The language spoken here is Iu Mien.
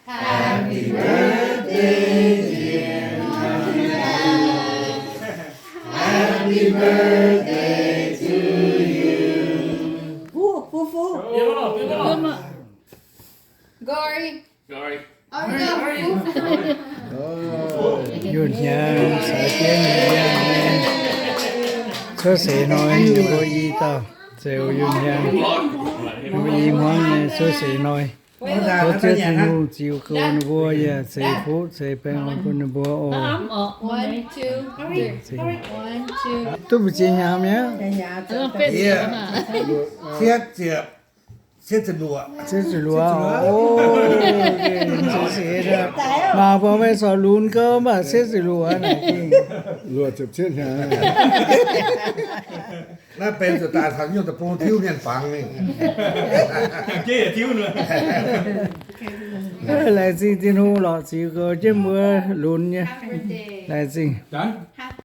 Happy birthday, dear Nonda. Happy birthday to you. Fuqv, fuqv, fuqv. Gory. Gory. Yunh hnyangx caux jienv ninh mbuo cuotv seix hnoi, ninh mbuo i dauh zoux yunh hnyangx, ninh mbuo i hmuangv nyei cuotv seix hnoi. Tov Ziouv Tin-Hungh ziux goux ninh mbuo yaac ceix fuqv ceix baengh orn bun ninh mbuo oc. One, two, three. One, two. Duqv mbu'ziex hnyangx mi'aqv? Cietv ziepc, cietv ziepc luoqc. Cietv ziepc luoqc. O, mangc buatc meih corc lunx gouv mv baac cietv ziepc luoqc naaic gengh. Luoqc ziepc cietv hnyangx. Naaiv benx zuqc daaih taux nyungc deic-bung tiuv mienh fangx mingh. Laengz zingh Tin-Hungh lorqc, ziux goux jienv mbuo lunx nyei. Laengz zingh.